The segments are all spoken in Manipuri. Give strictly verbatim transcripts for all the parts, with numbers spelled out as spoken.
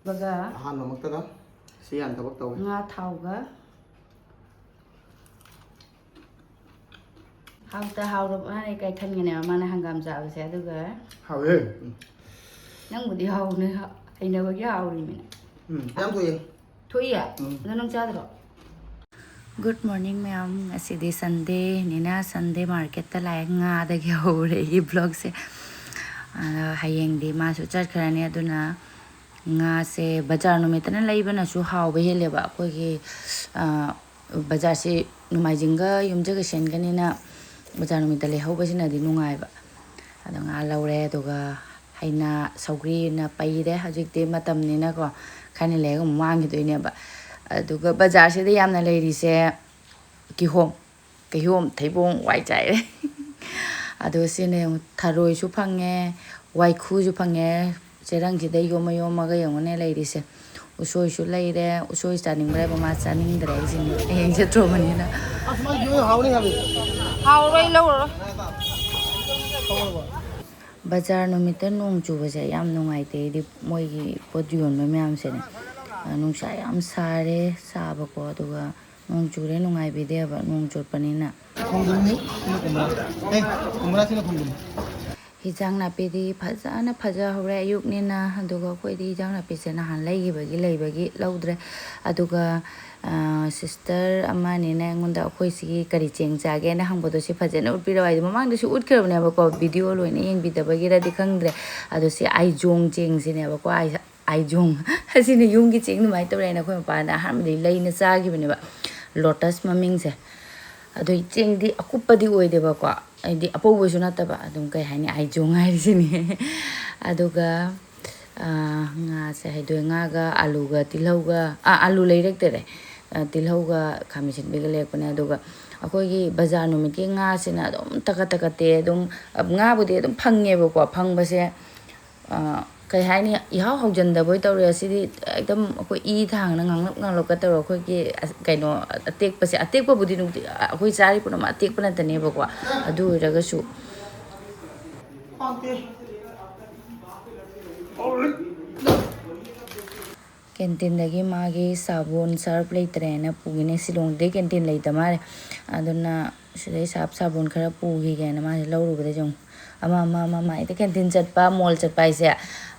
ꯑꯗꯨꯒ ꯑꯍꯥꯟꯕꯃꯛꯇꯗ ꯁꯤ ꯌꯥꯝ ꯊꯕꯛ ꯇꯧꯋꯤ꯫ ꯉꯥ ꯊꯥꯎꯒ ꯍꯥꯎꯇ ꯍꯥꯎꯔꯕ ꯃꯥꯅ ꯀꯩ ꯈꯟꯒꯅꯦꯕ ꯃꯥꯅ ꯍꯪꯒꯥꯝ ꯆꯥꯕꯁꯦ꯫ ꯑꯗꯨꯒ ꯍꯥꯎꯋꯦ꯫ ꯅꯪꯕꯨꯗꯤ ꯍꯥꯎꯅ ꯍꯩꯅꯕꯒꯤ ꯍꯥꯎꯔꯤꯃꯤꯅ꯫ ꯎꯝ, ꯌꯥꯝ ꯊꯣꯛꯑꯦ꯫ ꯊꯣꯛꯏꯌꯦ? ꯎꯝ꯫ ꯑꯗꯣ ꯅꯪ ꯆꯥꯗ꯭ꯔꯣ? Good morning ꯃꯌꯥꯝ, ꯉꯁꯤꯗꯤ ꯁꯟꯗꯦꯅꯤꯅ ꯁꯟꯗꯦ ꯃꯥꯔꯀꯦꯠꯇ ꯂꯥꯛꯑꯦ꯫ ꯉꯥꯗꯒꯤ ꯍꯧꯔꯦ ꯑꯩꯒꯤ ꯕ꯭ꯂꯣꯛꯁꯦ꯫ ꯑꯗꯣ ꯍꯌꯦꯡꯗꯤ ꯃꯥꯁꯨ ꯆꯠꯈ꯭ꯔꯅꯤ, ꯑꯗꯨꯅ ꯉꯥꯁꯦ ꯕꯖꯥꯔ ꯅꯨꯃꯤꯠꯇꯅ ꯂꯩꯕꯅꯁꯨ ꯍꯥꯎꯕ ꯍꯦꯜꯂꯦꯕ꯫ ꯑꯩꯈꯣꯏꯒꯤ ꯕꯖꯥꯔꯁꯤ ꯅꯣꯡꯃꯥꯏꯖꯤꯡꯒ ꯌꯨꯝꯖꯀꯩꯁꯦꯟꯒꯅꯤꯅ ꯕꯖꯥꯔ ꯅꯨꯃꯤꯠꯇ ꯂꯩꯍꯧꯕꯁꯤꯅꯗꯤ ꯅꯨꯡꯉꯥꯏꯕ꯫ ꯑꯗꯣ ꯉꯥ ꯂꯧꯔꯦ, ꯑꯗꯨꯒ ꯍꯩꯅꯥ ꯁꯧꯒ꯭ꯔꯤꯅ ꯄꯩꯔꯦ꯫ ꯍꯧꯖꯤꯛꯇꯤ ꯃꯇꯝꯅꯤꯅꯀꯣ, ꯈꯔꯅꯤ ꯂꯩꯔꯒ ꯑꯃꯨꯛ ꯃꯥꯡꯈꯤꯗꯣꯏꯅꯦꯕ꯫ ꯑꯗꯨꯒ ꯕꯖꯥꯔꯁꯤꯗ ꯌꯥꯝꯅ ꯂꯩꯔꯤꯁꯦ ꯀꯤꯍꯣꯝ꯫ ꯀꯤꯍꯣꯝ, ꯊꯩꯕꯣꯡ, ꯋꯥꯏ ꯆꯥꯏꯔꯦ꯫ ꯑꯗꯣ ꯁꯤꯅ ꯌꯦꯡꯉꯨ, ꯊꯔꯣꯏꯁꯨ ꯐꯪꯉꯦ, ꯋꯥꯏꯈꯨꯁꯨ ꯐꯪꯉꯦ꯫ ꯆꯦꯔꯪꯁꯤꯗ ꯌꯣꯝꯃ ꯌꯣꯝꯃꯒ ꯌꯦꯡꯉꯨꯅꯦ ꯂꯩꯔꯤꯁꯦ꯫ ꯎꯁꯣꯏꯁꯨ ꯂꯩꯔꯦ꯫ ꯎꯁꯣꯏ ꯆꯥꯅꯤꯡꯕ꯭ꯔꯥ ꯍꯥꯏꯕ, ꯃꯥ ꯆꯥꯅꯤꯡꯗ꯭ꯔꯦ ꯍꯥꯏꯁꯤꯅꯤ, ꯍꯌꯦꯡ ꯆꯠꯇ꯭ꯔꯨꯕꯅꯤꯅ꯫ ꯑꯁ, ꯃꯥ ꯌꯣꯏ ꯍꯥꯎꯅꯤ ꯍꯥꯏꯕ꯫ ꯍꯥꯎꯔꯣꯏ, ꯂꯧꯔꯔꯣꯏ꯫ ꯕꯖꯥꯔ ꯅꯨꯃꯤꯠꯇ ꯅꯣꯡ ꯆꯨꯕꯁꯦ ꯌꯥꯝ ꯅꯨꯡꯉꯥꯏꯇꯦ꯫ ꯑꯩꯗꯤ ꯃꯣꯏꯒꯤ ꯄꯣꯠ ꯌꯣꯟꯕ ꯃꯌꯥꯝꯁꯦꯅꯦ, ꯅꯨꯡꯁꯥ ꯌꯥꯝ ꯁꯥꯔꯦ, ꯁꯥꯕꯀꯣ, ꯑꯗꯨꯒ ꯅꯣꯡ ꯆꯨꯔꯦ, ꯅꯨꯡꯉꯥꯏꯕꯤꯗꯦꯕ ꯅꯣꯡ ꯆꯣꯠꯄꯅꯤꯅ꯫ ꯈꯣꯡꯗ꯭ꯔꯨꯝꯅꯤ, ꯁꯤꯅ ꯀꯣꯝꯂꯥ꯫ ꯑꯦ, ꯀꯣꯝꯂꯥ, ꯁꯤꯅ ꯈꯣꯡꯗ꯭ꯔꯨꯝ꯫ ꯍꯤꯟꯖꯥꯡ ꯅꯥꯄꯤꯗꯤ ꯐꯖꯅ ꯐꯖꯍꯧꯔꯦ ꯑꯌꯨꯛꯅꯤꯅ꯫ ꯑꯗꯨꯒ ꯑꯩꯈꯣꯏꯗꯤ ꯍꯤꯟꯖꯥꯡ ꯅꯥꯄꯤꯁꯦ ꯅꯍꯥꯟ ꯂꯩꯈꯤꯕꯒꯤ ꯂꯩꯕꯒꯤ ꯂꯧꯗ꯭ꯔꯦ꯫ ꯑꯗꯨꯒ ꯁꯤꯁꯇꯔ ꯑꯃꯅꯤꯅ ꯑꯩꯉꯣꯟꯗ ꯑꯩꯈꯣꯏ ꯁꯤꯒꯤ ꯀꯔꯤ ꯆꯦꯡ ꯆꯥꯒꯦꯅ ꯍꯪꯕꯗꯣ, ꯁꯤ ꯐꯖꯅ ꯎꯠꯄꯤꯔꯛꯑꯣ ꯍꯥꯏꯗꯤ, ꯃꯃꯥꯡꯗꯁꯨ ꯎꯠꯈ꯭ꯔꯕꯅꯦꯕꯀꯣ, ꯚꯤꯗꯤꯑꯣ ꯂꯣꯏꯅ ꯌꯦꯡꯕꯤꯗꯕꯒꯤꯔꯗꯤ ꯈꯪꯗ꯭ꯔꯦ꯫ ꯑꯗꯣ ꯁꯤ ꯑꯥꯏꯖꯣꯡ ꯆꯦꯡꯁꯤꯅꯦꯕꯀꯣ, ꯑꯥꯏ-, ꯑꯥꯏꯖꯣꯡ꯫ ꯑꯁꯤꯅ ꯌꯨꯝꯒꯤ ꯆꯦꯡ ꯑꯗꯨꯃꯥꯏꯅ ꯇꯧꯔꯦꯅ ꯑꯩꯈꯣꯏ ꯃꯄꯥꯅ ꯑꯍꯥꯟꯕꯗꯤ ꯂꯩꯅ ꯆꯥꯈꯤꯕꯅꯦꯕ, ꯂꯣꯇꯁ ꯃꯃꯤꯡꯁꯦ꯫ ꯑꯗꯨ ꯆꯦꯡꯗꯤ ꯑꯀꯨꯞꯄꯗꯤ ꯑꯣꯏꯗꯦꯕꯀꯣ, ꯍꯥꯏꯗꯤ ꯑꯄꯧꯕꯁꯨ ꯅꯠꯇꯕ, ꯑꯗꯨꯝ ꯀꯩ ꯍꯥꯏꯅꯤ, ꯑꯥꯏꯖꯣꯡ ꯍꯥꯏꯔꯤꯁꯤꯅꯦ꯫ ꯑꯗꯨꯒ ꯉꯥꯁꯦ ꯍꯥꯏꯗꯣꯛꯑꯦ꯫ ꯉꯥꯒ ꯑꯂꯨꯒ ꯇꯤꯜꯍꯧꯒ, ꯑꯥ, ꯑꯂꯨ ꯂꯩꯔꯛꯇꯔꯦ꯫ ꯇꯤꯜꯍꯧꯒ ꯈꯥꯃꯦꯟ ꯑꯁꯤꯟꯕꯤꯒ ꯂꯩꯔꯛꯄꯅꯦ꯫ ꯑꯗꯨꯒ ꯑꯩꯈꯣꯏꯒꯤ ꯕꯖꯥꯔ ꯅꯨꯃꯤꯠꯀꯤ ꯉꯥꯁꯤꯅ ꯑꯗꯨꯝ ꯇꯀꯠ ꯇꯀꯠꯇꯦ꯫ ꯑꯗꯨꯝ ꯉꯥꯕꯨꯗꯤ ꯑꯗꯨꯝ ꯐꯪꯉꯦꯕꯀꯣ꯫ ꯐꯪꯕꯁꯦ ꯀꯩ ꯍꯥꯏꯅꯤ, ꯏꯍꯥꯎ ꯍꯥꯎꯖꯟꯗꯕꯣꯏ ꯇꯧꯔꯦ꯫ ꯑꯁꯤꯗꯤ ꯑꯦꯛꯗꯝ ꯑꯩꯈꯣꯏ ꯏ ꯊꯥꯡꯅ ꯉꯥꯡꯂꯞ ꯉꯥꯡꯂꯞꯀ ꯇꯧꯔ ꯑꯩꯈꯣꯏꯒꯤ ꯀꯩꯅꯣ ꯑꯇꯦꯛꯄꯁꯦ, ꯑꯇꯦꯛꯄꯕꯨꯗꯤ ꯅꯨꯡꯇꯤ ꯑꯩꯈꯣꯏ ꯆꯥꯔꯤ ꯄꯨꯝꯅꯃꯛ ꯑꯇꯦꯛꯄ ꯅꯠꯇꯅꯦꯕꯀꯣ꯫ ꯑꯗꯨ ꯑꯣꯏꯔꯒꯁꯨ ꯍꯥꯎꯇꯦ꯫ ꯀꯦꯟꯇꯤꯟꯗꯒꯤ ꯃꯥꯒꯤ ꯁꯥꯕꯣꯟ ꯁꯔꯞ ꯂꯩꯇ꯭ꯔꯦꯅ ꯄꯨꯒꯤꯅꯦ꯫ ꯁꯤꯂꯣꯡꯗꯗꯤ ꯀꯦꯟꯇꯤꯟ ꯂꯩꯇ ꯃꯥꯜꯂꯦ꯫ ꯑꯗꯨꯅ ꯁꯤꯗꯩ ꯁꯔꯞ ꯁꯥꯕꯣꯟ ꯈꯔ ꯄꯨꯈꯤꯒꯦꯅ ꯃꯥꯁꯦ ꯂꯧꯔꯨꯕꯗ ꯌꯦꯡꯉꯨ꯫ ꯑꯃ, ꯑꯃ, ꯑꯃ, ꯑꯃ꯫ ꯍꯦꯛꯇ ꯀꯦꯟꯇꯤꯟ ꯆꯠꯄ, ꯃꯣꯜ ꯆꯠꯄ ꯍꯥꯏꯁꯦ,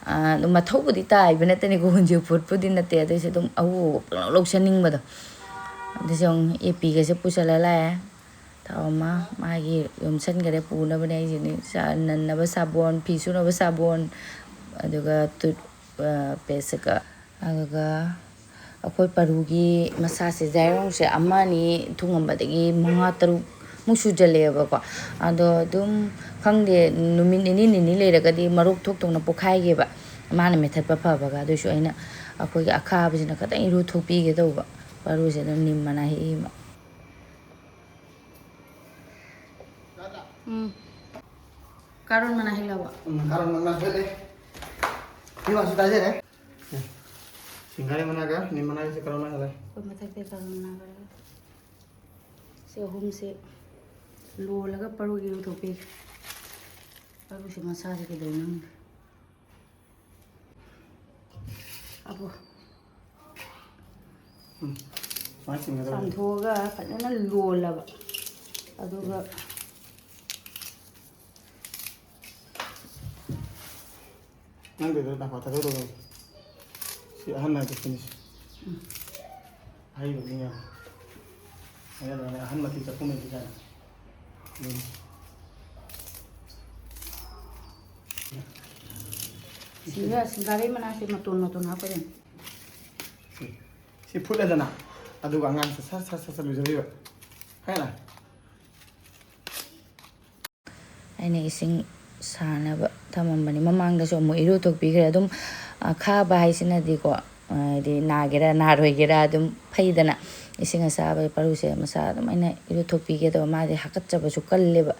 ꯑ, ꯑꯗꯨꯝ ꯃꯊꯧꯕꯨꯗꯤ ꯇꯥꯏꯕ ꯅꯠꯇꯅꯤꯀꯣ, ꯍꯨꯟꯖꯤꯕ ꯄꯣꯠꯄꯨꯗꯤ ꯅꯠꯇꯦ꯫ ꯑꯗꯨꯏꯁꯨ ꯑꯗꯨꯝ ꯑꯎ ꯑꯎ ꯄꯪꯂꯧ ꯂꯧꯁꯟꯅꯤꯡꯕꯗꯣ꯫ ꯑꯗꯨꯁꯨ ꯌꯦꯡꯉꯨ, ꯑꯦꯄꯤꯒꯁꯦ ꯄꯨꯁꯜꯂ ꯂꯥꯛꯑꯦ꯫ ꯊꯥꯎ ꯑꯃ ꯃꯥꯒꯤ ꯌꯣꯝꯁꯟꯈꯔꯦ, ꯄꯨꯅꯕꯅꯦ ꯑꯩꯁꯤꯅꯤ꯫ ꯆꯥ ꯅꯟꯅꯕ ꯁꯥꯕꯣꯟ, ꯐꯤ ꯁꯨꯅꯕ ꯁꯥꯕꯣꯟ, ꯑꯗꯨꯒ ꯇꯨꯠ, ꯑ, ꯄꯦꯁꯀ꯫ ꯑꯗꯨꯒ ꯑꯩꯈꯣꯏ ꯄꯔꯨꯒꯤ ꯃꯁꯥꯁꯦ ꯖꯥꯏꯔꯣꯡꯁꯦ ꯑꯃ ꯑꯅꯤ ꯊꯨꯡꯉꯝꯕꯗꯒꯤ ꯃꯉꯥ ꯇꯔꯨꯛ ꯃꯨꯛ ꯁꯨꯖꯜꯂꯛꯑꯦꯕꯀꯣ꯫ ꯑꯗꯣ ꯑꯗꯨꯝ ꯈꯪꯗꯦ, ꯅꯨꯃꯤꯠ ꯅꯤꯅꯤ ꯅꯤꯅꯤ ꯂꯩꯔꯒꯗꯤ ꯃꯔꯣꯛ ꯊꯣꯛꯇꯧꯅ ꯄꯣꯛꯈꯥꯏꯒꯦꯕ, ꯃꯥꯅ ꯃꯦꯠꯊꯠꯄ ꯐꯕꯒ꯫ ꯑꯗꯨꯏꯁꯨ ꯑꯩꯅ ꯑꯩꯈꯣꯏꯒꯤ ꯑꯈꯥꯕꯁꯤꯅ ꯈꯤꯇꯪ ꯏꯔꯨ ꯊꯣꯛꯄꯤꯒꯦ ꯇꯧꯕ꯫ ꯄꯔꯨꯁꯦ ꯑꯗꯨꯝ ꯅꯤꯝ ꯃꯅꯥ ꯍꯦꯛꯏꯃ꯫ ꯎꯝ꯫ ꯀꯥꯔꯣꯟ ꯃꯅꯥ ꯍꯦꯛꯂꯕ? ꯎꯝ, ꯀꯥꯔꯣꯟ ꯃꯅꯥ ꯍꯦꯛꯂꯦ꯫ ꯃꯤ ꯋꯥꯁꯨ ꯇꯥꯖꯔꯦ꯫ ꯁꯤꯡꯒꯥꯔꯩ ꯃꯅꯥꯒ ꯅꯤꯝ ꯃꯅꯥꯒꯁꯦ ꯀꯥꯔꯣꯟ ꯃꯅꯥ ꯍꯦꯛꯂꯦ꯫ ꯑꯩꯈꯣꯏ ꯃꯊꯛꯇ ꯀꯥꯔꯣꯟ ꯃꯅꯥ ꯈꯔ꯫ ꯁꯤ ꯑꯍꯨꯝꯁꯦ ꯂꯣꯜꯂꯒ ꯄꯔꯨꯒꯤ ꯂꯧꯊꯣꯛꯄꯤꯒꯦ꯫ ꯄꯔꯨꯁꯦ ꯃꯁꯥꯁꯦ ꯀꯩꯗꯧꯔꯤꯅꯣ ꯈꯪꯗꯦ꯫ ꯑꯕꯣ꯫ ꯎꯝ꯫ ꯁꯨꯃꯥꯏꯅ ꯆꯤꯡꯒꯗꯕꯅꯤ꯫ ꯆꯥꯝꯊꯣꯛꯑꯒ ꯐꯖꯅ ꯂꯣꯜꯂꯕ꯫ ꯑꯗꯨꯒ ꯅꯪꯒꯤꯗꯣ ꯅꯥꯄꯥ ꯊꯥꯗꯧꯔꯣ꯫ ꯁꯤ ꯑꯍꯟ ꯍꯥꯏꯗꯣ ꯁꯤꯅꯤ꯫ ꯎꯝ꯫ ꯑꯍꯩꯕ ꯃꯤ ꯌꯥꯝ꯫ ꯑꯗꯨꯅ ꯑꯍꯟ ꯃꯇꯤꯛ ꯆꯠꯐꯝ ꯂꯩꯇꯦ ꯀꯥꯏꯅ꯫ ꯑꯗꯨꯅꯤ꯫ ꯁꯤꯒ ꯁꯤꯡꯒꯥꯔꯩ ꯃꯅꯥꯁꯦ ꯃꯇꯣꯟ ꯃꯇꯣꯟ ꯍꯥꯞꯀꯗꯣꯏꯅꯤ꯫ ꯁꯤ, ꯁꯤ ꯐꯨꯠꯂꯦꯗꯅ, ꯑꯗꯨꯒ ꯑꯉꯥꯡꯁꯦ ꯁꯠ ꯁꯠ ꯁꯠ ꯁꯠ ꯂꯨꯖꯕꯤꯕ꯫ ꯈꯪꯉꯦꯅ? ꯑꯩꯅ ꯏꯁꯤꯡ ꯁꯥꯅꯕ ꯊꯝꯃꯝꯕꯅꯤ꯫ ꯃꯃꯥꯡꯗꯁꯨ ꯑꯃꯨꯛ ꯏꯔꯨ ꯊꯣꯛꯄꯤꯈ꯭ꯔꯦ꯫ ꯑꯗꯨꯝ, ꯑ, ꯈꯥꯕ ꯍꯥꯏꯁꯤꯅꯗꯤꯀꯣ, ꯍꯥꯏꯗꯤ ꯅꯥꯒꯦꯔꯥ ꯅꯥꯔꯣꯏꯒꯦꯔꯥ ꯑꯗꯨꯝ ꯐꯩꯗꯅ꯫ ꯏꯁꯤꯡ ꯑꯁꯥꯕ ꯄꯔꯨꯁꯦ ꯃꯁꯥ ꯑꯗꯨꯝ ꯑꯩꯅ ꯏꯔꯨ ꯊꯣꯛꯄꯤꯒꯦ ꯇꯧꯕ꯫ ꯃꯥꯗꯤ ꯍꯥꯀꯠꯆꯕꯁꯨ ꯀꯜꯂꯦꯕ꯫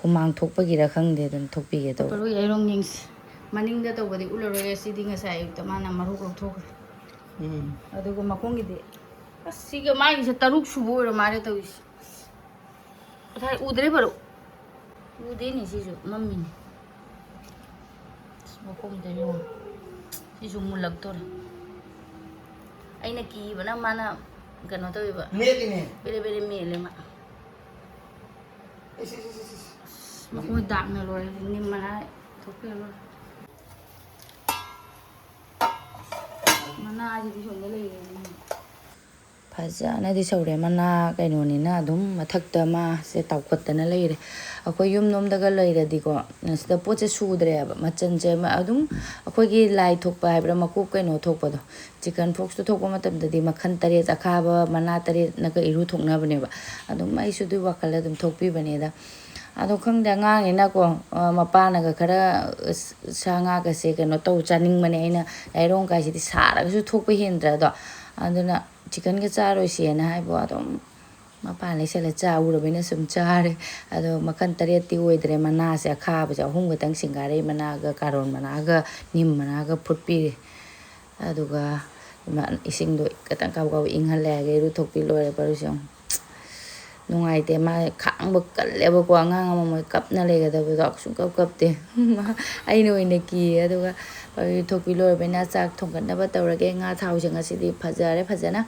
ꯍꯨꯃꯥꯡ ꯊꯣꯛꯄꯒꯤꯔ ꯈꯪꯗꯦ, ꯑꯗꯨꯝ ꯊꯣꯛꯄꯤꯒꯦ ꯇꯧꯕ꯫ ꯄꯔꯨ ꯌꯥꯏꯔꯣꯡ ꯌꯦꯡꯁꯤ꯫ ꯃꯅꯤꯡꯗ ꯇꯧꯕꯗꯤ ꯎꯠꯂꯔꯣꯏ꯫ ꯁꯤꯗꯤ ꯉꯁꯥꯏ ꯑꯌꯨꯛꯇ ꯃꯥꯅ ꯃꯔꯨ ꯂꯧꯊꯣꯛꯈ꯭ꯔꯦ꯫ ꯎꯝ꯫ ꯑꯗꯨꯒ ꯃꯈꯣꯡꯒꯤꯗꯤ, ꯑꯁ, ꯁꯤꯒ ꯃꯥꯒꯤꯁꯦ ꯇꯔꯨꯛ ꯁꯨꯕ ꯑꯣꯏꯔ ꯃꯥꯜꯂꯦ ꯇꯧꯔꯤꯁꯦ꯫ ꯉꯁꯥꯏ ꯎꯗ꯭ꯔꯦ ꯄꯔꯨ꯫ ꯎꯗꯦꯅꯦ ꯁꯤꯁꯨ, ꯃꯝꯃꯤꯅꯦ꯫ ꯑꯁ, ꯃꯈꯣꯡꯗ ꯌꯦꯡꯉꯣ꯫ ꯁꯤꯁꯨ ꯃꯨꯜꯂꯛꯇꯣꯔꯦ꯫ ꯑꯩꯅ ꯀꯤꯕꯅ ꯃꯥꯅ ꯀꯩꯅꯣ ꯇꯧꯋꯦꯕ꯫ ꯃꯦꯠꯂꯤꯅꯦ꯫ ꯕꯦꯔꯦ ꯕꯦꯔꯦ ꯃꯦꯠꯂꯦ ꯃꯥ꯫ ꯏꯁ, ꯏꯁ, ꯏꯁ, ꯏꯁ, ꯏꯁ꯫ ꯃꯈꯣꯡ ꯗꯥꯛꯅ ꯂꯣꯏꯔꯦ꯫ ꯅꯤꯝ ꯃꯅꯥ ꯊꯣꯛꯄꯤꯔ ꯂꯣꯏꯔꯦ꯫ ꯃꯅꯥꯁꯤꯗꯤ ꯁꯣꯝꯗ ꯂꯩꯔꯦ꯫ ꯐꯖꯅꯗꯤ ꯁꯧꯔꯦ꯫ ꯃꯅꯥ ꯀꯩꯅꯣꯅꯤꯅ ꯑꯗꯨꯝ ꯃꯊꯛꯇ ꯃꯥꯁꯦ ꯇꯥꯎꯈꯠꯇꯅ ꯂꯩꯔꯦ꯫ ꯑꯩꯈꯣꯏ ꯌꯨꯝꯂꯣꯝꯗꯒ ꯂꯩꯔꯗꯤꯀꯣ, ꯁꯤꯗ ꯄꯣꯠꯁꯦ ꯁꯨꯗ꯭ꯔꯦꯕ꯫ ꯃꯆꯜꯁꯦ ꯑꯃ ꯑꯗꯨꯝ ꯑꯩꯈꯣꯏꯒꯤ ꯂꯥꯏ ꯊꯣꯛꯄ ꯍꯥꯏꯕ꯭ꯔꯥ, ꯃꯀꯣꯛ ꯀꯩꯅꯣ ꯊꯣꯛꯄꯗꯣ, ꯆꯤꯀꯟ ꯐꯣꯛꯁꯇꯣ ꯊꯣꯛꯄ ꯃꯇꯝꯗꯗꯤ ꯃꯈꯜ ꯇꯔꯦꯠ, ꯑꯈꯥꯕ ꯃꯅꯥ ꯇꯔꯦꯠꯅꯒ ꯏꯔꯨ ꯊꯣꯛꯅꯕꯅꯦꯕ꯫ ꯑꯗꯨꯝ ꯑꯩꯁꯨ ꯑꯗꯨꯒꯤ ꯋꯥꯈꯜꯗ ꯑꯗꯨꯝ ꯊꯣꯛꯄꯤꯕꯅꯦꯗ꯫ ꯑꯗꯣ ꯈꯪꯗꯦ, ꯑꯉꯥꯡꯅꯤꯅꯀꯣ, ꯑ, ꯃꯄꯥꯅꯒ ꯈꯔ, ꯑ, ꯁꯥ ꯉꯥꯒꯁꯦ ꯀꯩꯅꯣ ꯇꯧ ꯆꯥꯅꯤꯡꯕꯅꯦ꯫ ꯑꯩꯅ ꯌꯥꯏꯔꯣꯡ ꯀꯥꯏꯁꯤꯗꯤ ꯁꯥꯔꯒꯁꯨ ꯊꯣꯛꯄ ꯍꯦꯟꯗ꯭ꯔꯥ ꯑꯗꯣ, ꯑꯗꯨꯅ ꯆꯤꯀꯟꯒ ꯆꯥꯔꯣꯏꯁꯦꯅ ꯍꯥꯏꯕ ꯑꯗꯨꯝ ꯃꯄꯥꯟ ꯂꯩꯁꯜꯂ ꯆꯥꯎꯔꯕꯅꯤꯅ ꯁꯨꯝ ꯆꯥꯔꯦ꯫ ꯑꯗꯣ ꯃꯈꯜ ꯇꯔꯦꯠꯇꯤ ꯑꯣꯏꯗ꯭ꯔꯦ꯫ ꯃꯅꯥꯁꯦ ꯑꯈꯥꯕꯁꯦ ꯑꯍꯨꯝ ꯈꯛꯇꯪ, ꯁꯤꯡꯒꯥꯔꯩ ꯃꯅꯥꯒ ꯀꯥꯔꯣꯟ ꯃꯅꯥꯒ ꯅꯤꯝ ꯃꯅꯥꯒ ꯐꯨꯠꯄꯤꯔꯦ꯫ ꯑꯗꯨꯒ ꯏꯃꯥ-, ꯏꯁꯤꯡꯗꯣ ꯈꯤꯇꯪ ꯀꯥꯕ ꯀꯥꯕ ꯏꯪꯍꯜꯂꯦ ꯍꯥꯏꯔꯒ ꯏꯔꯨ ꯊꯣꯛꯄꯤ ꯂꯣꯏꯔꯦ꯫ ꯄꯔꯨꯁꯦ ꯌꯦꯡꯉꯨ꯫ ꯅꯨꯡꯉꯥꯏꯇꯦ꯫ ꯃꯥ ꯈꯥꯡꯕ ꯀꯜꯂꯦꯕꯀꯣ꯫ ꯑꯉꯥꯡ ꯑꯃ ꯃꯣꯏ ꯀꯞꯅ ꯂꯩꯒꯗꯕꯗꯣ ꯁꯨꯡꯀꯞ ꯀꯞꯇꯦ꯫ ꯑꯩꯅ ꯑꯣꯏꯅ ꯀꯤꯌꯦ꯫ ꯑꯗꯨꯒ ꯄꯔꯨ ꯊꯣꯛꯄꯤ ꯂꯣꯏꯔꯕꯅꯤꯅ ꯆꯥꯛ ꯊꯣꯡꯒꯠꯅꯕ ꯇꯧꯔꯒꯦ꯫ ꯉꯥ ꯊꯥꯎꯁꯦ ꯉꯁꯤꯗꯤ ꯐꯖꯔꯦ ꯐꯖꯅ꯫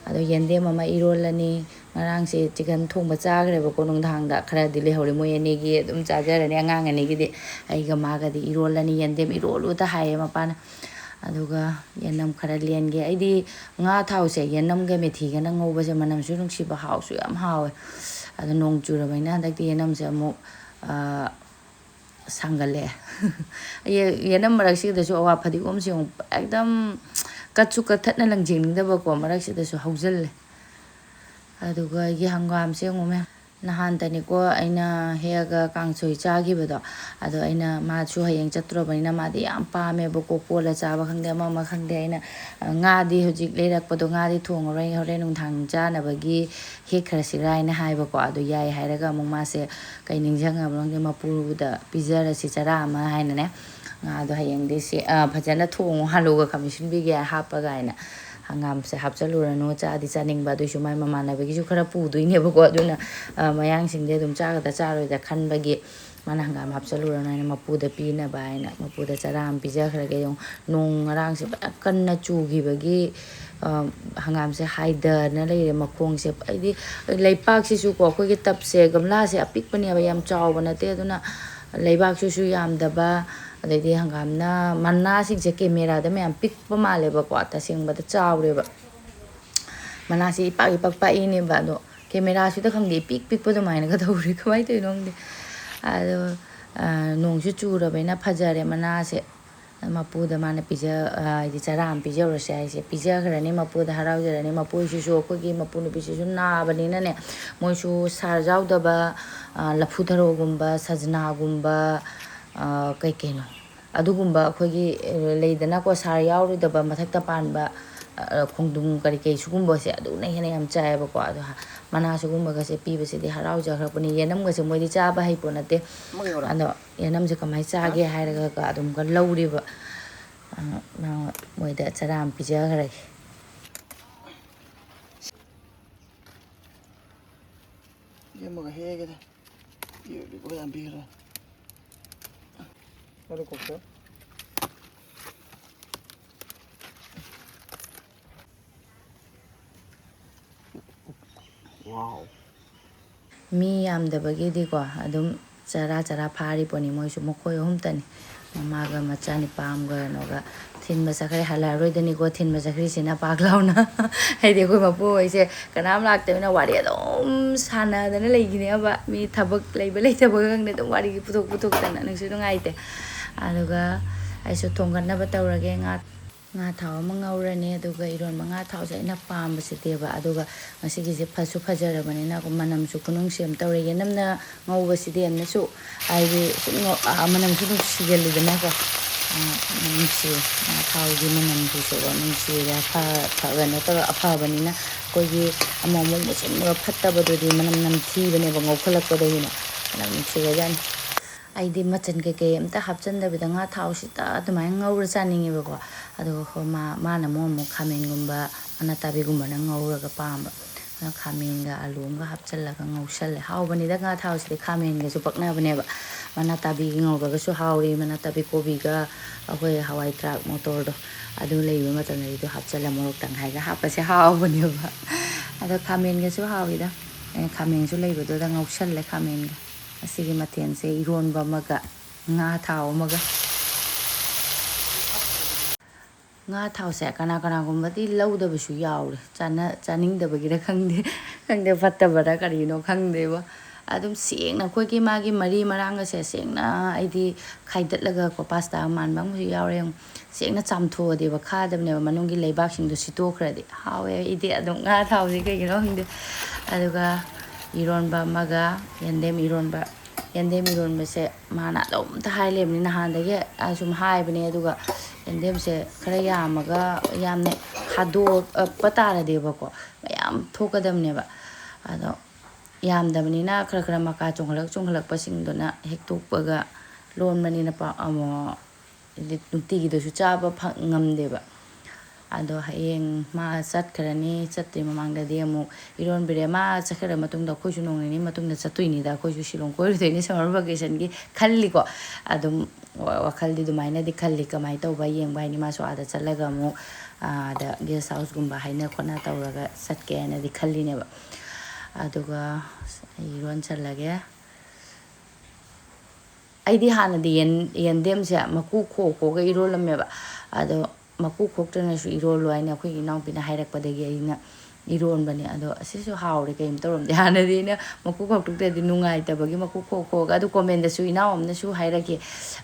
ꯑꯗꯣ ꯌꯦꯟꯗꯦꯝ ꯑꯃ ꯏꯔꯣꯜꯂꯅꯤ꯫ ꯉꯔꯥꯡꯁꯦ ꯆꯤꯀꯟ ꯊꯣꯡꯕ ꯆꯥꯈ꯭ꯔꯦꯕꯀꯣ ꯅꯨꯡꯗꯥꯡꯗ꯫ ꯈꯔꯗꯤ ꯂꯩꯍꯧꯔꯦ꯫ ꯃꯣꯏ ꯑꯅꯤꯒꯤ ꯑꯗꯨꯝ ꯆꯥꯖꯔꯅꯤ꯫ ꯑꯉꯥꯡ ꯑꯅꯤꯒꯤꯗꯤ꯫ ꯑꯩꯒ ꯃꯥꯒꯗꯤ ꯏꯔꯣꯜꯂꯅꯤ꯫ ꯌꯦꯟꯗꯦꯝ ꯏꯔꯣꯜꯂꯨꯗ ꯍꯥꯏꯌꯦ ꯃꯄꯥꯅ꯫ ꯑꯗꯨꯒ ꯌꯦꯅꯝ ꯈꯔ ꯂꯦꯟꯒꯦ꯫ ꯑꯩꯗꯤ ꯉꯥ ꯊꯥꯎꯁꯦ ꯌꯦꯅꯝꯒ ꯃꯦꯊꯤꯒꯅ ꯉꯧꯕꯁꯦ ꯃꯅꯝꯁꯨ ꯅꯨꯡꯁꯤꯕ, ꯍꯥꯎꯁꯨ ꯌꯥꯝ ꯍꯥꯎꯋꯦ꯫ ꯑꯗꯣ ꯅꯣꯡ ꯆꯨꯔꯕꯅꯤꯅ ꯍꯟꯗꯛꯇꯤ ꯌꯦꯅꯝꯁꯦ ꯑꯃꯨꯛ, ꯑ, ꯁꯥꯡꯒꯠꯂꯛꯑꯦ꯫ ꯌꯦ-, ꯌꯦꯅꯝ ꯃꯔꯛꯁꯤꯗꯁꯨ ꯑꯋꯥ ꯐꯗꯤꯒꯣꯝꯁꯦ ꯑꯃꯨꯛ ꯑꯦꯛꯗꯝ ꯀꯠꯁꯨ ꯀꯠꯊꯠꯅ ꯂꯪꯖꯦꯡꯅꯤꯡꯗꯕꯀꯣ, ꯃꯔꯛꯁꯤꯗꯁꯨ ꯍꯧꯖꯜꯂꯦ꯫ ꯑꯗꯨꯒ ꯑꯩꯒꯤ ꯍꯪꯒꯥꯝꯁꯦ ꯑꯃꯨꯛ ꯃꯌꯥꯝ ꯅꯍꯥꯟꯇꯅꯤꯀꯣ ꯑꯩꯅ ꯍꯦꯛꯑꯒ ꯀꯥꯡꯁꯣꯏ ꯆꯥꯈꯤꯕꯗꯣ꯫ ꯑꯗꯣ ꯑꯩꯅ, ꯃꯥꯁꯨ ꯍꯌꯦꯡ ꯆꯠꯇ꯭ꯔꯕꯅꯤꯅ ꯃꯥꯗꯤ ꯌꯥꯝ ꯄꯥꯝꯃꯦꯕꯀꯣ, ꯀꯣꯜꯂ ꯆꯥꯕ ꯈꯪꯗꯦ, ꯑꯃ ꯑꯃ ꯈꯪꯗꯦ꯫ ꯑꯩꯅ, ꯑ, ꯉꯥꯗꯤ ꯍꯧꯖꯤꯛ ꯂꯩꯔꯛꯄꯗꯣ ꯉꯥꯗꯤ ꯊꯣꯡꯉꯔꯣꯏ, ꯍꯣꯔꯦꯟ ꯅꯨꯡꯗꯥꯡ ꯆꯥꯅꯕꯒꯤ ꯍꯦꯛꯈ꯭ꯔꯁꯤꯔꯥ ꯍꯥꯏꯅ ꯍꯥꯏꯕꯀꯣ꯫ ꯑꯗꯣ ꯌꯥꯏ ꯍꯥꯏꯔꯒ ꯑꯃꯨꯛ ꯃꯥꯁꯦ ꯀꯩ ꯅꯤꯡꯁꯤꯡꯉꯕꯅꯣ ꯈꯪꯗꯦ, ꯃꯄꯨꯗ ꯄꯤꯖꯔꯁꯤ ꯆꯔꯥ ꯑꯃ ꯍꯥꯏꯅꯅꯦ꯫ ꯉꯥꯗꯣ ꯍꯌꯦꯡꯗꯤ ꯁꯤ, ꯑ, ꯐꯖꯅ ꯊꯣꯡꯉꯣ, ꯑꯂꯨꯒ ꯈꯥꯃꯦꯟ ꯑꯁꯤꯟꯕꯤꯒ ꯍꯥꯞꯄꯒ ꯍꯥꯏꯅ꯫ ꯍꯪꯒꯥꯝꯁꯦ ꯍꯥꯞꯆꯜꯂꯨꯔꯅꯨ, ꯆꯥꯗꯤ ꯆꯥꯅꯤꯡꯕ, ꯑꯗꯨꯏꯁꯨ ꯃꯥꯏ ꯃꯃꯥꯟꯅꯕꯒꯤꯁꯨ ꯈꯔ ꯄꯨꯗꯣꯏꯅꯦꯕꯀꯣ꯫ ꯑꯗꯨꯅ, ꯑ, ꯃꯌꯥꯡꯁꯤꯡꯗꯤ ꯑꯗꯨꯝ ꯆꯥꯒꯗ꯭ꯔꯥ ꯆꯥꯔꯣꯏꯗ꯭ꯔꯥ ꯈꯟꯕꯒꯤ ꯃꯥꯅ ꯍꯪꯒꯥꯝ ꯍꯥꯞꯆꯜꯂꯨꯔꯅꯨ ꯍꯥꯏꯅ ꯃꯄꯨꯗ ꯄꯤꯅꯕ ꯍꯥꯏꯅ ꯃꯄꯨꯗ ꯆꯔꯥ ꯑꯃ ꯄꯤꯖꯈ꯭ꯔꯒꯦ꯫ ꯌꯦꯡꯉꯨ, ꯅꯣꯡ ꯉꯔꯥꯡꯁꯦ ꯐꯖꯅ ꯀꯟꯅ ꯆꯨꯈꯤꯕꯒꯤ, ꯑ, ꯍꯪꯒꯥꯝꯁꯦ ꯍꯥꯏꯗꯅ ꯂꯩꯔꯦ ꯃꯈꯣꯡꯁꯦ꯫ ꯑꯩꯗꯤ ꯂꯩꯄꯥꯛꯁꯤꯁꯨꯀꯣ, ꯑꯩꯈꯣꯏꯒꯤ ꯇꯞꯁꯦ, ꯒꯝꯂꯥꯁꯦ ꯑꯄꯤꯛꯄꯅꯦꯕ, ꯌꯥꯝ ꯆꯥꯎꯕ ꯅꯠꯇꯦ, ꯑꯗꯨꯅ ꯂꯩꯕꯥꯛꯁꯤꯁꯨ ꯌꯥꯝꯗꯕ, ꯑꯗꯩꯗꯤ ꯍꯪꯒꯥꯝꯅ, ꯃꯅꯥꯁꯤꯡꯁꯦ ꯀꯦꯃꯦꯔꯥꯗ ꯃꯌꯥꯝ ꯄꯤꯛꯄ ꯃꯥꯜꯂꯦꯕꯀꯣ, ꯇꯁꯦꯡꯕꯗ ꯆꯥꯎꯔꯦꯕ꯫ ꯃꯅꯥꯁꯤ ꯏꯄꯥꯛ ꯏꯄꯥꯛ ꯄꯥꯛꯏꯅꯦꯕ, ꯑꯗꯣ ꯀꯦꯃꯦꯔꯥꯁꯤꯗ ꯈꯪꯗꯦ, ꯏꯄꯤꯛ ꯄꯤꯛꯄ ꯑꯗꯨꯃꯥꯏꯅꯒ ꯇꯧꯔꯤ, ꯀꯃꯥꯏꯅ ꯇꯧꯔꯤꯅꯣ ꯈꯪꯗꯦ꯫ ꯑꯗꯣ, ꯑ, ꯅꯣꯡꯁꯨ ꯆꯨꯔꯕꯅꯤꯅ ꯐꯖꯔꯦ ꯃꯅꯥꯁꯦ꯫ ꯃꯄꯨꯗ ꯃꯥꯅ ꯄꯤꯖ-, ꯑ, ꯍꯥꯏꯗꯤ ꯆꯔꯥ ꯑꯃ ꯄꯤꯖꯔꯨꯔꯁꯦ ꯍꯥꯏꯁꯦ, ꯄꯤꯖꯈ꯭ꯔꯅꯤ, ꯃꯄꯨꯗ ꯍꯔꯥꯎꯖꯔꯅꯤ꯫ ꯃꯄꯨꯁꯤꯁꯨ, ꯑꯩꯈꯣꯏꯒꯤ ꯃꯄꯨ ꯅꯨꯄꯤꯁꯤꯁꯨ ꯅꯥꯕꯅꯤꯅꯅꯦ, ꯃꯣꯏꯁꯨ ꯁꯥꯔ ꯌꯥꯎꯗꯕ, ꯑ, ꯂꯐꯨ ꯊꯔꯣꯒꯨꯝꯕ, ꯁꯖꯅꯥꯒꯨꯝꯕ, ꯑ, ꯀꯩ ꯀꯩꯅꯣ, ꯑꯗꯨꯒꯨꯝꯕ ꯑꯩꯈꯣꯏꯒꯤ, ꯑ, ꯂꯩꯗꯅꯀꯣ, ꯁꯥꯔ ꯌꯥꯎꯔꯣꯏꯗꯕ ꯃꯊꯛꯇ ꯄꯥꯟꯕ, ꯑ, ꯈꯣꯡꯗ꯭ꯔꯨꯝ ꯀꯔꯤ ꯀꯔꯤ ꯁꯤꯒꯨꯝꯕꯁꯦ, ꯑꯗꯨꯅ ꯍꯦꯟꯅ ꯌꯥꯝ ꯆꯥꯏꯌꯦꯕꯀꯣ꯫ ꯑꯗꯣ ꯍ-, ꯃꯅꯥ ꯁꯤꯒꯨꯝꯕꯒꯁꯦ ꯄꯤꯕꯁꯤꯗꯤ ꯍꯔꯥꯎꯖꯈ꯭ꯔꯕꯅꯤ꯫ ꯌꯦꯅꯝꯒꯁꯦ ꯃꯣꯏꯗꯤ ꯆꯥꯕ ꯍꯩꯄꯣꯠ ꯅꯠꯇꯦ꯫ ꯑꯗꯣ ꯌꯦꯅꯝꯁꯦ ꯀꯃꯥꯏꯅ ꯆꯥꯒꯦ ꯍꯥꯏꯔꯒ ꯑꯗꯨꯝꯒ ꯂꯧꯔꯤꯕ꯫ ꯑ, ꯃꯥ-, ꯃꯣꯏꯗ ꯆꯔꯥ ꯑꯃ ꯄꯤꯖꯈ꯭ꯔꯒꯦ꯫ ꯌꯦꯝꯃꯒ ꯍꯦꯛꯑꯒꯦꯗ꯫ ꯄꯤꯔꯗꯤ ꯌꯥꯝ ꯄꯤꯈ꯭ꯔꯦ꯫ ꯃꯔꯨ ꯀꯣꯛꯄ꯫ ꯋꯥꯎ꯫ ꯃꯤ ꯌꯥꯝꯗꯕꯒꯤꯗꯤꯀꯣ, ꯑꯗꯨꯝ ꯆꯔꯥ ꯆꯔꯥ ꯐꯥꯔꯤ ꯄꯣꯠꯅꯤ ꯃꯣꯏꯁꯨ, ꯃꯈꯣꯏ ꯑꯍꯨꯝꯇꯅꯤ꯫ ꯃꯃꯥꯒ ꯃꯆꯥꯅꯤꯄꯥ ꯑꯃꯒ ꯀꯩꯅꯣꯒ ꯊꯤꯟꯕ ꯆꯠꯈ꯭ꯔꯦ, ꯍꯜꯂꯛꯑꯔꯣꯏꯗꯅꯤꯀꯣ ꯊꯤꯟꯕ ꯆꯠꯈ꯭ꯔꯤꯁꯤꯅ ꯄꯥꯛ ꯂꯥꯎꯅ꯫ ꯍꯥꯏꯗꯤ ꯑꯩꯈꯣꯏ ꯃꯄꯨ ꯍꯣꯏꯁꯦ ꯀꯅꯥꯝ ꯂꯥꯛꯇꯕꯅꯤꯅ ꯋꯥꯔꯤ ꯑꯗꯨꯝ ꯁꯥꯟꯅꯗꯅ ꯂꯩꯈꯤꯅꯦꯕ꯫ ꯃꯤ ꯊꯕꯛ ꯂꯩꯕ ꯂꯩꯇꯕ ꯈꯪꯗꯦ, ꯑꯗꯨꯝ ꯋꯥꯔꯤꯒꯤ ꯄꯨꯊꯣꯛ ꯄꯨꯊꯣꯛꯇꯅ ꯅꯨꯡꯁꯨ ꯅꯨꯡꯉꯥꯏꯇꯦ꯫ ꯑꯗꯨꯒ ꯑꯩꯁꯨ ꯊꯣꯡꯒꯠꯅꯕ ꯇꯧꯔꯒꯦ꯫ ꯉꯥ, ꯉꯥ ꯊꯥꯎ ꯑꯃ ꯉꯧꯔꯅꯤ, ꯑꯗꯨꯒ ꯏꯔꯣꯟꯕ ꯉꯥ ꯊꯥꯎꯁꯦ ꯑꯩꯅ ꯄꯥꯝꯕꯁꯤꯗꯤꯕ꯫ ꯑꯗꯨꯒ ꯉꯁꯤꯒꯤꯁꯦ ꯐꯁꯨ ꯐꯖꯔꯕꯅꯤꯅ ꯃꯅꯝꯁꯨ ꯈꯨꯅꯨꯡꯁꯤ ꯑꯃ ꯇꯧꯔꯦ꯫ ꯌꯦꯅꯝꯅ ꯉꯧꯕꯁꯤꯗꯤ ꯌꯥꯝꯅꯁꯨ, ꯍꯥꯏꯗꯤ, ꯁꯨꯝ ꯉꯧ-, ꯑ, ꯃꯅꯝꯁꯨ ꯅꯨꯡꯁꯤꯒꯜꯂꯤꯗꯅꯀꯣ꯫ ꯑ, ꯅꯨꯡꯁꯤ, ꯉꯥ ꯊꯥꯎꯒꯤ ꯃꯅꯝꯁꯤꯁꯨꯀꯣ ꯅꯨꯡꯁꯤꯔꯦ꯫ ꯑꯐ-, ꯐ-, ꯀꯩꯅꯣ ꯇꯧꯔ ꯑꯐꯕꯅꯤꯅ ꯑꯩꯈꯣꯏꯒꯤ ꯑꯃꯨꯛ ꯑꯃꯨꯛ ꯃꯨꯁꯤꯟꯕ ꯐꯠꯇꯕꯗꯨꯗꯤ ꯃꯅꯝ ꯅꯝꯊꯤꯕꯅꯦꯕ ꯉꯧꯈꯠꯂꯛꯄꯗꯒꯤꯅ꯫ ꯃꯅꯝ ꯅꯨꯡꯁꯤꯈ꯭ꯔꯖꯥꯠꯅꯤ꯫ ꯑꯩꯗꯤ ꯃꯆꯟ ꯀꯩꯀꯩ ꯑꯝꯇ ꯍꯥꯞꯆꯟꯗꯕꯤꯗ ꯉꯥ ꯊꯥꯎꯁꯤꯗ ꯑꯗꯨꯃꯥꯏꯅ ꯉꯧꯔ ꯆꯥꯅꯤꯡꯉꯦꯕꯀꯣ꯫ ꯑꯗꯨꯒ ꯍꯣ-, ꯃꯥ-, ꯃꯥꯅ ꯑꯃꯨꯛ ꯑꯃꯨꯛ ꯈꯥꯃꯦꯟꯒꯨꯝꯕ, ꯃꯅꯥ ꯇꯥꯕꯤꯒꯨꯝꯕꯅ ꯉꯧꯔꯒ ꯄꯥꯝꯕ꯫ ꯈꯥꯃꯦꯟꯒ ꯑꯂꯨ ꯑꯃꯒ ꯍꯥꯞꯆꯤꯜꯂꯒ ꯉꯧꯁꯜꯂꯦ꯫ ꯍꯥꯎꯕꯅꯤꯗ ꯉꯥ ꯊꯥꯎꯁꯤꯗꯤ, ꯈꯥꯃꯦꯟꯒꯁꯨ ꯄꯛꯅꯕꯅꯦꯕ꯫ ꯃꯅꯥ ꯇꯥꯕꯤꯒ ꯉꯧꯔꯒꯁꯨ ꯍꯥꯎꯏ, ꯃꯅꯥ ꯇꯥꯕꯤ ꯀꯣꯕꯤꯒ ꯑꯩꯈꯣꯏ ꯍꯋꯥꯏ ꯊ꯭ꯔꯥꯛ ꯃꯣꯇꯣꯔꯗꯣ, ꯑꯗꯨ ꯂꯩꯕ ꯃꯇꯝꯗꯗꯤ ꯑꯗꯨ ꯍꯥꯞꯆꯤꯜꯂꯦ꯫ ꯃꯣꯔꯣꯛ ꯇꯪꯈꯥꯏꯒ ꯍꯥꯞꯄꯁꯦ ꯍꯥꯎꯕꯅꯦꯕ꯫ ꯑꯗꯣ ꯈꯥꯃꯦꯟꯒꯁꯨ ꯍꯥꯎꯏꯗ꯫ ꯑꯩꯅ ꯈꯥꯃꯦꯟꯁꯨ ꯂꯩꯕꯗꯨꯗ ꯉꯧꯁꯜꯂꯦ ꯈꯥꯃꯦꯟꯒ꯫ ꯑꯁꯤꯒꯤ ꯃꯊꯦꯜꯁꯦ ꯏꯔꯣꯟꯕ ꯑꯃꯒ ꯉꯥ ꯊꯥꯎ ꯑꯃꯒ꯫ ꯉꯥ ꯊꯥꯎꯁꯦ ꯀꯅꯥ ꯀꯅꯥꯒꯨꯝꯕꯗꯤ ꯂꯧꯗꯕꯁꯨ ꯌꯥꯎꯔꯦ꯫ ꯆꯥꯅ-, ꯆꯥꯅꯤꯡꯗꯕꯒꯤꯔ ꯈꯪꯗꯦ, ꯈꯪꯗꯦ, ꯐꯠꯇꯕꯔ ꯀꯔꯤꯅꯣ ꯈꯪꯗꯦꯕ꯫ ꯑꯗꯨꯝ ꯁꯦꯡꯅ ꯑꯩꯈꯣꯏꯒꯤ ꯃꯥꯒꯤ ꯃꯔꯤ ꯃꯔꯥꯡꯒꯁꯦ ꯁꯦꯡꯅ ꯑꯩꯗꯤ ꯈꯥꯏꯗꯠꯂꯒꯀꯣ, ꯄꯥꯁꯇꯥ ꯃꯥꯟꯕ ꯑꯃꯁꯨ ꯌꯥꯎꯔꯦ꯫ ꯁꯦꯡꯅ ꯆꯥꯝꯊꯣꯛꯑꯗꯤꯕ ꯈꯥꯗꯕꯅꯦꯕ, ꯃꯅꯨꯡꯒꯤ ꯂꯩꯕꯥꯛꯁꯤꯡꯗꯣ ꯁꯤꯠꯇꯣꯛꯈ꯭ꯔꯗꯤ꯫ ꯍꯥꯎꯋꯦ ꯑꯩꯗꯤ ꯑꯗꯨꯝ ꯉꯥ ꯊꯥꯎꯁꯦ ꯀꯩꯒꯤꯅꯣ ꯈꯪꯗꯦ꯫ ꯑꯗꯨꯒ ꯏꯔꯣꯟꯕ ꯑꯃꯒ ꯌꯦꯟꯗꯦꯝ ꯏꯔꯣꯟꯕ꯫ ꯌꯦꯟꯗꯦꯝ ꯏꯔꯣꯟꯕꯁꯦ ꯃꯥꯅ ꯑꯗꯨꯝꯇ ꯍꯥꯏ ꯂꯩꯕꯅꯤ, ꯅꯍꯥꯟꯗꯒꯤ ꯑꯁꯨꯝ ꯍꯥꯏꯕꯅꯦ꯫ ꯑꯗꯨꯒ ꯌꯦꯟꯗꯦꯝꯁꯦ ꯈꯔ ꯌꯥꯝꯃꯒ ꯌꯥꯝꯅ ꯍꯥꯗꯣꯛꯄ ꯇꯥꯔꯗꯤꯕꯀꯣ, ꯃꯌꯥꯝ ꯊꯣꯛꯀꯗꯕꯅꯦꯕ꯫ ꯑꯗꯣ ꯌꯥꯝꯗꯕꯅꯤꯅ ꯈꯔ ꯈꯔ ꯃꯀꯥ ꯆꯣꯡꯈꯠꯂꯛ ꯆꯣꯡꯈꯠꯂꯛꯄꯁꯤꯡꯗꯨꯅ ꯍꯦꯛꯇꯣꯛꯄꯒ ꯂꯣꯟꯕꯅꯤꯅ ꯄꯥ-, ꯑꯃ, ꯍꯥꯏꯗꯤ ꯅꯨꯡꯇꯤꯒꯤꯗꯁꯨ ꯆꯥꯕ ꯐꯪ-, ꯉꯝꯗꯦꯕ꯫ ꯑꯗꯣ ꯍꯌꯦꯡ ꯃꯥ ꯆꯠꯈ꯭ꯔꯅꯤ, ꯆꯠꯇ꯭ꯔꯤ ꯃꯃꯥꯡꯗꯗꯤ ꯑꯃꯨꯛ ꯏꯔꯣꯟꯕꯤꯔꯦ꯫ ꯃꯥ ꯆꯠꯈ꯭ꯔ ꯃꯇꯨꯡꯗ ꯑꯩꯈꯣꯏꯁꯨ ꯅꯣꯡ ꯅꯤꯅꯤ ꯃꯇꯨꯡꯗ ꯆꯠꯇꯣꯏꯅꯤꯗ, ꯑꯩꯈꯣꯏꯁꯨ ꯁꯤꯂꯣꯡ ꯀꯣꯏꯔꯨꯗꯣꯏꯅꯤ summer vacationꯒꯤ ꯈꯜꯂꯤꯀꯣ꯫ ꯑꯗꯨꯝ ꯋꯥ-, ꯋꯥꯈꯜꯗꯤ ꯑꯗꯨꯃꯥꯏꯅꯗꯤ ꯈꯜꯂꯤ, ꯀꯃꯥꯏꯅ ꯇꯧꯕ ꯌꯦꯡꯕ ꯍꯥꯏꯅꯤ꯫ ꯃꯥꯁꯨ ꯑꯥꯗ ꯆꯠꯂꯒ ꯑꯃꯨꯛ, ꯑꯥꯗ guest houseꯒꯨꯝꯕ ꯍꯥꯏꯅ ꯈꯣꯠꯅ ꯇꯧꯔꯒ ꯆꯠꯀꯦ ꯍꯥꯏꯅꯗꯤ ꯈꯜꯂꯤꯅꯦꯕ꯫ ꯑꯗꯨꯒ ꯑꯩ ꯏꯔꯣꯟꯁꯜꯂꯒꯦ꯫ ꯑꯩꯗꯤ ꯍꯥꯟꯅꯗꯤ ꯌꯦꯟ-, ꯌꯦꯟꯗꯦꯝꯁꯦ ꯃꯀꯨ ꯈꯣꯛ ꯈꯣꯛꯑꯒ ꯏꯔꯣꯜꯂꯝꯃꯦꯕ꯫ ꯑꯗꯣ ꯃꯀꯨ ꯈꯣꯛꯇꯅꯁꯨ ꯏꯔꯣꯜꯂꯣ ꯍꯥꯏꯅ ꯑꯩꯈꯣꯏꯒꯤ ꯏꯅꯥꯎꯄꯤꯅ ꯍꯥꯏꯔꯛꯄꯗꯒꯤ ꯑꯩꯅ ꯏꯔꯣꯟꯕꯅꯦ꯫ ꯑꯗꯣ ꯑꯁꯤꯁꯨ ꯍꯥꯎꯔꯦ, ꯀꯩꯝ ꯇꯧꯔꯝꯗꯦ꯫ ꯍꯥꯟꯅꯗꯤ ꯑꯩꯅ ꯃꯀꯨ ꯈꯣꯛꯇꯣꯛꯇ꯭ꯔꯗꯤ ꯅꯨꯡꯉꯥꯏꯇꯕꯒꯤ ꯃꯀꯨ ꯈꯣꯛ ꯈꯣꯛꯑꯒ, ꯑꯗꯨ commentꯗꯁꯨ ꯏꯅꯥꯎ ꯑꯃꯅꯁꯨ ꯍꯥꯏꯔꯛꯈꯤ,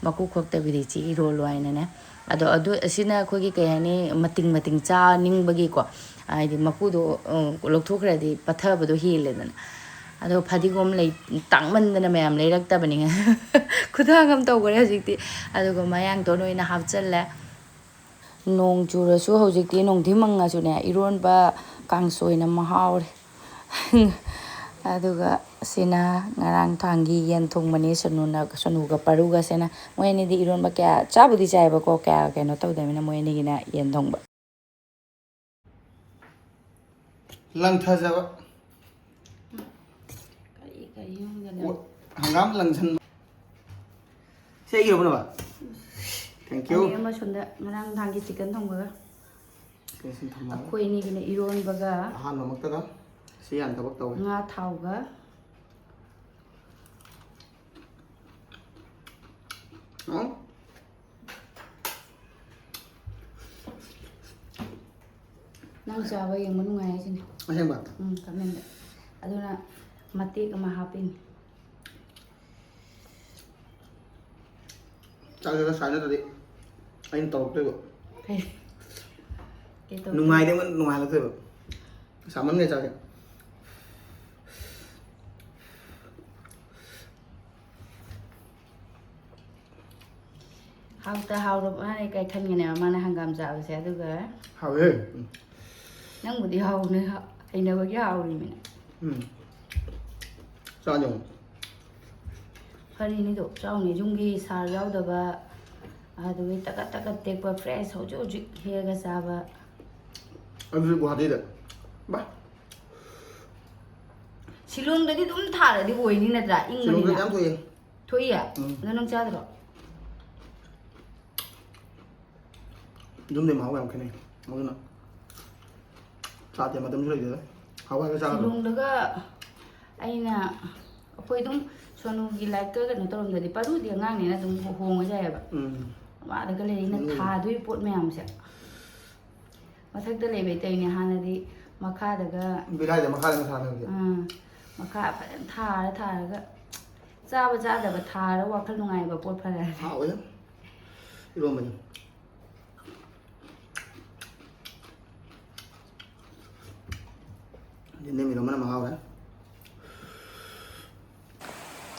"ꯃꯀꯨ ꯈꯣꯛꯇꯕꯤꯗ ꯏꯆꯦ ꯏꯔꯣꯜꯂꯣ" ꯍꯥꯏꯅꯅꯦ꯫ ꯑꯗꯣ ꯑꯗꯨ, ꯑꯁꯤꯅ ꯑꯩꯈꯣꯏꯒꯤ ꯀꯩ ꯍꯥꯏꯅꯤ, ꯃꯇꯤꯡ ꯃꯇꯤꯡ ꯆꯥꯅꯤꯡꯕꯒꯤꯀꯣ, ꯍꯥꯏꯗꯤ ꯃꯀꯨꯗꯣ, ꯎꯝ, ꯂꯧꯊꯣꯛꯈ꯭ꯔꯗꯤ ꯄꯠꯊꯕꯗꯣ ꯍꯦꯜꯂꯦꯗꯅ꯫ ꯑꯗꯣ ꯐꯗꯤꯒꯣꯝ ꯂꯩ-, ꯇꯥꯡꯃꯟꯗꯅ ꯃꯌꯥꯝ ꯂꯩꯔꯛꯇꯕꯅꯤ꯫ ꯈꯨꯊꯥꯡ ꯑꯃ ꯇꯧꯈꯔꯦ ꯍꯧꯖꯤꯛꯇꯤ꯫ ꯑꯗꯨꯒ ꯃꯌꯥꯡꯇꯣꯟ ꯑꯣꯏꯅ ꯍꯥꯞꯆꯜꯂꯦ꯫ ꯅꯣꯡ ꯆꯨꯔꯁꯨ ꯍꯧꯖꯤꯛꯇꯤ, ꯅꯣꯡꯊꯤ ꯃꯪꯉꯁꯨꯅꯦ, ꯏꯔꯣꯟꯕ ꯀꯥꯡꯁꯣꯏꯅ ꯃꯍꯥꯎꯔꯦ꯫ ꯑꯗꯨꯒ ꯁꯤꯅ ꯉꯔꯥꯡ ꯊꯥꯡꯒꯤ ꯌꯦꯟ ꯊꯣꯡꯕꯅꯤ, ꯁꯣꯅꯨꯅ, ꯁꯣꯅꯨꯒ ꯄꯔꯨꯒꯁꯤꯅ꯫ ꯃꯣꯏ ꯑꯅꯤꯗꯤ ꯏꯔꯣꯟꯕ ꯀꯌꯥ ꯆꯥꯕꯨꯗꯤ ꯆꯥꯏꯕꯀꯣ, ꯀꯌꯥ ꯀꯩꯅꯣ ꯇꯧꯗꯕꯅꯤꯅ ꯃꯣꯏ ꯑꯅꯤꯒꯤꯅ ꯌꯦꯟ ꯊꯣꯡꯕ꯫ ꯂꯪꯊꯖꯕ꯫ ꯀꯔꯤ ꯀꯔꯤ ꯌꯨꯝꯗꯅꯣ? ꯑꯣ, ꯍꯪꯒꯥꯝ ꯂꯪꯁꯟꯕ꯫ ꯁꯤ ꯑꯩꯒꯤ ꯂꯧꯕꯅꯕ? Thank you. ꯑꯅꯤ ꯑꯃ ꯁꯣꯝꯗ ꯉꯔꯥꯡ ꯅꯨꯡꯗꯥꯡꯒꯤ ꯆꯤꯛꯀꯟ ꯊꯣꯡꯕꯒ꯫ ꯁꯤ ꯁꯨꯝ ꯊꯝꯃꯒ꯫ ꯑꯩꯈꯣꯏ ꯑꯅꯤꯒꯤꯅ ꯏꯔꯣꯟꯕꯒ ꯑꯍꯥꯟꯕꯃꯛꯇꯗ ꯁꯤ ꯌꯥꯝ ꯊꯕꯛ ꯇꯧꯋꯦ꯫ ꯉꯥ ꯊꯥꯎꯒ꯫ ꯎꯝ? ꯅꯪ ꯆꯥꯕ ꯌꯦꯡꯕ ꯅꯨꯡꯉꯥꯏ ꯍꯥꯏꯁꯤꯅꯦ꯫ ꯑꯁꯦꯡꯕ? ꯎꯝ, ꯀꯃꯦꯟꯗ꯫ ꯑꯗꯨꯅ ꯃꯇꯦꯛ ꯑꯃ ꯍꯥꯞꯄꯤꯅꯤ꯫ ꯆꯥꯛꯁꯦ ꯈꯔ ꯁꯥꯏ ꯅꯠꯇ꯭ꯔꯗꯤ ꯑꯩꯅ ꯇꯧꯔꯛꯇꯣꯏꯕ꯫ ꯀꯩ? ꯀꯩ ꯇꯧ-, ꯅꯨꯡꯉꯥꯏꯗꯤ ꯑꯃꯨꯛ ꯅꯨꯡꯉꯥꯏꯍꯜꯂꯛꯇꯣꯏꯕ꯫ ꯁꯥꯃꯟꯈ꯭ꯔꯦ ꯆꯥꯛꯁꯦ꯫ ꯍꯥꯎꯇ ꯍꯥꯎꯔꯕ ꯃꯥꯅ ꯀꯩ ꯈꯟꯒꯅꯦꯕ ꯃꯥꯅ ꯍꯪꯒꯥꯝ ꯆꯥꯕꯁꯦ, ꯑꯗꯨꯒ ꯍꯥꯎꯋꯦ꯫ ꯎꯝ꯫ ꯅꯪꯕꯨꯗꯤ ꯍꯥꯎꯅ ꯍꯩꯅꯕꯒꯤ ꯍꯥꯎꯔꯤꯃꯤꯅ꯫ ꯎꯝ꯫ ꯆꯥꯗꯣ꯫ ꯐꯔꯤꯅꯤꯗꯣ ꯆꯥꯎꯅꯤ, ꯌꯨꯝꯒꯤ ꯁꯥꯔ ꯌꯥꯎꯗꯕ, ꯑꯗꯨꯒꯤ ꯇꯀꯠ ꯇꯀꯠ ꯇꯦꯛꯄ fresh ꯍꯧꯖꯤꯛ ꯍꯧꯖꯤꯛ ꯍꯦꯛꯑꯒ ꯆꯥꯕ꯫ ꯑꯗꯨꯁꯨ ꯒꯨꯍꯥꯇꯤꯗ꯫ ꯕꯥ꯫ ꯁꯤꯂꯣꯡꯗꯗꯤ ꯑꯗꯨꯝ ꯊꯥꯔꯗꯤ ꯑꯣꯏꯅꯤ ꯅꯠꯇ꯭ꯔꯥ? ꯁꯤꯂꯣꯡꯗꯗꯤ ꯏꯪꯕꯅꯤꯅ꯫ ꯌꯥꯝ ꯊꯣꯛꯑꯦ꯫ ꯊꯣꯛꯏꯌꯦ? ꯎꯝ꯫ ꯑꯗꯣ ꯅꯪ ꯆꯥꯗ꯭ꯔꯣ? ꯌꯨꯝꯗꯩ ꯃꯍꯥꯎ ꯌꯥꯝ ꯈꯦꯠꯅꯩ꯫ ꯑꯗꯨꯅ ꯆꯥꯗꯦ, ꯃꯇꯝꯁꯨ ꯂꯩꯇꯦꯗ꯫ ꯍꯋꯥꯏꯒ ꯆꯥꯒꯗ꯭ꯔꯣ? ꯁꯤꯂꯣꯡꯗꯒ ꯑꯩꯅ, ꯑꯩꯈꯣꯏ ꯑꯗꯨꯝ ꯁꯣꯅꯨꯒꯤ ꯂꯥꯏꯐꯇ ꯀꯩꯅꯣ ꯇꯧꯔꯝꯗꯗꯤ ꯄꯥꯔꯨꯗꯤ ꯑꯉꯥꯡꯅꯤꯅ ꯑꯗꯨꯝ ꯍꯣꯡꯉ ꯌꯥꯏꯑꯕ꯫ ꯎꯝ꯫ ꯃꯥꯗꯒ ꯂꯩꯔꯤꯅ ꯎꯝ꯫ ꯊꯥꯗꯣꯏ ꯄꯣꯠ ꯃꯌꯥꯝꯁꯦ꯫ ꯃꯊꯛꯇ ꯂꯩꯕꯩ ꯇꯩꯅꯦ, ꯍꯥꯟꯅꯗꯤ ꯃꯈꯥꯗꯒ ꯕꯤꯂꯥꯏꯗ ꯃꯈꯥꯗ ꯃꯊꯥꯅꯕꯗꯤ꯫ ꯎꯝ, ꯃꯈꯥ ꯐꯖꯅ ꯊꯥꯔ ꯊꯥꯔꯒ ꯆꯥꯕ ꯆꯥꯗꯕ ꯊꯥꯔ ꯋꯥꯈꯜ ꯅꯨꯡꯉꯥꯏꯕ ꯄꯣꯠ ꯐꯔꯦ꯫ ꯍꯥꯎꯋꯦ꯫ ꯏꯔꯣꯝꯕꯅꯤ꯫ ꯌꯦꯟꯗꯦꯝ ꯏꯔꯣꯝꯕꯅ ꯃꯍꯥꯎꯔꯦ꯫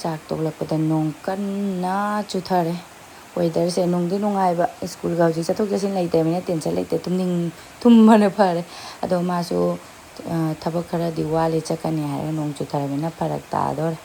ꯆꯥꯛ ꯇꯣꯛꯂꯛꯄꯗ ꯅꯣꯡ ꯀꯟꯅ ꯆꯨꯊꯔꯦ꯫ Weatherꯁꯦ ꯅꯨꯡꯗꯤ ꯅꯨꯡꯉꯥꯏꯕ, ꯁ꯭ꯀꯨꯜꯒ ꯍꯧꯖꯤꯛ ꯆꯠꯊꯣꯛ ꯆꯠꯁꯤꯟ ꯂꯩꯇ꯭ꯔꯕꯅꯤꯅ tension ꯂꯩꯇꯦ, ꯇꯨꯝꯅꯤꯡ-, ꯇꯨꯝꯕꯅ ꯐꯔꯦ꯫ ꯑꯗꯣ ꯃꯥꯁꯨ, ꯑ, ꯊꯕꯛ ꯈꯔꯗꯤ ꯋꯥꯠꯂꯤ ꯆꯠꯀꯅꯤ ꯍꯥꯏꯔꯒ ꯅꯣꯡ ꯆꯨꯊꯔꯕꯅꯤꯅ ꯐꯔꯛ ꯇꯥꯗꯣꯔꯦ꯫